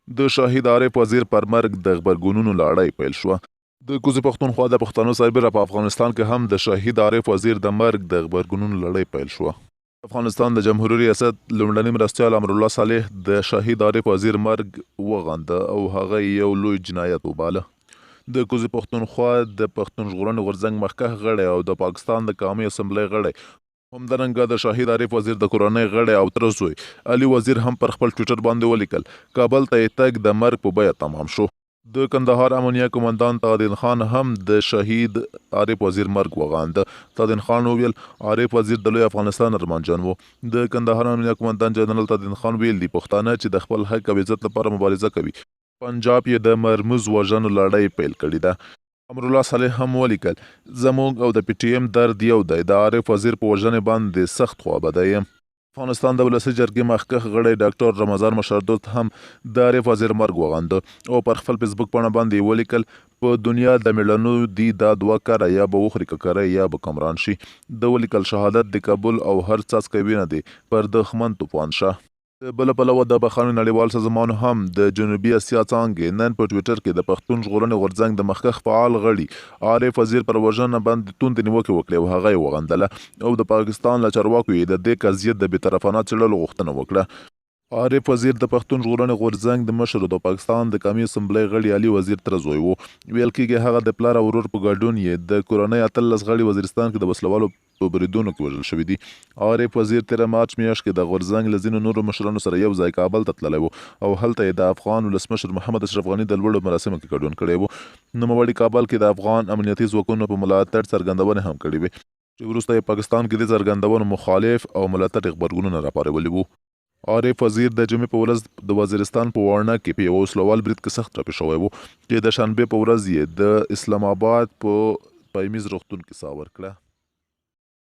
د شهید عارف وزیر پر مرګ د غبرګونونو لړۍ پیل شوه. د کوزې پښتونخوا د پښتنو سربېره په افغانستان کې هم د شهید عارف وزیر د مرګ د غبرګونونو لړۍ پیل شوه. د افغانستان د جمهوري ریاست لومړني مرستیال امرالله صالح د شهید عارف وزیر مرګ وغنده او هغه یې یو لوی جنایت وباله. د کوزې پښتونخوا د پښتون ژغورنې غورځنګ مخکښ غړی او د پاکستان د قامي اسمبلۍ غړی همدارنګه د شهید عارف وزیر د کورنۍ غړی او تره زوی علي وزیر هم پر خپل ټویټر باندې ولیکل، کابل ته یې تګ د مرګ په بیه تمام شو. د کندهار امنیه قومندان تادین خان هم د شهید عارف وزیر مرګ وغانده. تادین خان وویل، عارف وزیر د لوی افغانستان ارمانجن و. د کندهار امنیه قومندان جنرال تادین خان ویل دي، پښتانه چې د خپل حق او عزت لپاره مبارزه کوي، پنجاب یې د مرموز وژنو لړۍ پیل کړې ده. امرالله صالح هم ولیکل، زموږ او د پي ټي ایم درد یو دی، د عارف وزیر په وژنې باندې سخت خوابدی یم. افغانستان د ولسي جرګې مخکښ غړی ډاکټر رمضان مشردوست هم د عارف وزیر مرګ وغنده او پر خپل فیسبوک پاڼه باندې یې ولیکل، په دنیا د مېړنو دي دا دوه کاره یا به وخوري ککرۍ یا به کمران شي. ده ولیکل، شهادت دې قبول او هر څاڅکی وینه دې پر دښمن توپان شه. د بله پلوه د بخښنې نړیوال سازمان هم د جنوبي اسیا څانګې نن په ټویټر کې د پښتون ژغورنې غورځنګ د مخکښ فعال غړي عارف وزیر پر وژنه باندې توندې نیوکې وکړې او هغه یې وغندله او د پاکستان له چارواکو یې د دې قضیې د بې طرفانه څېړلو غوښتنه وکړه. عارف وزیر د پښتون ژغورنې غورځنګ د مشر او د پاکستان د قامي اسمبلۍ غړي علي وزیر تره زوی و. ویل کېږي هغه د پلار او ورور په ګډون یې د کورنۍ 18 غړي وزیرستان کې د وسلوالو په بریدونو کې وژل شوي دي. عارف وزیر تېره مارچ میاشت کې د غورځنګ له ځینو نورو مشرانو سره یو ځای کابل ته تللی و او هلته یې د افغان ولسمشر محمد اشرف غني د لوړو مراسمو کې ګډون کړی و. نوموړي کابل کې د افغان امنیتي ځواکونو په ملاتړ څرګندونې هم کړې وې، چې وروسته یې پاکستان کې دې څرګندونو مخالف او ملاتړي غبرګونونه راپارولي وو. عارف وزیر د جمعې په ورځ د وزیرستان په واڼه کې په یوه وسلوال برید کې سخت ټپي شوی و، چې د شنبې په ورځ یې د اسلام اباد په پیمیز روغتون کې ساه ورکړه.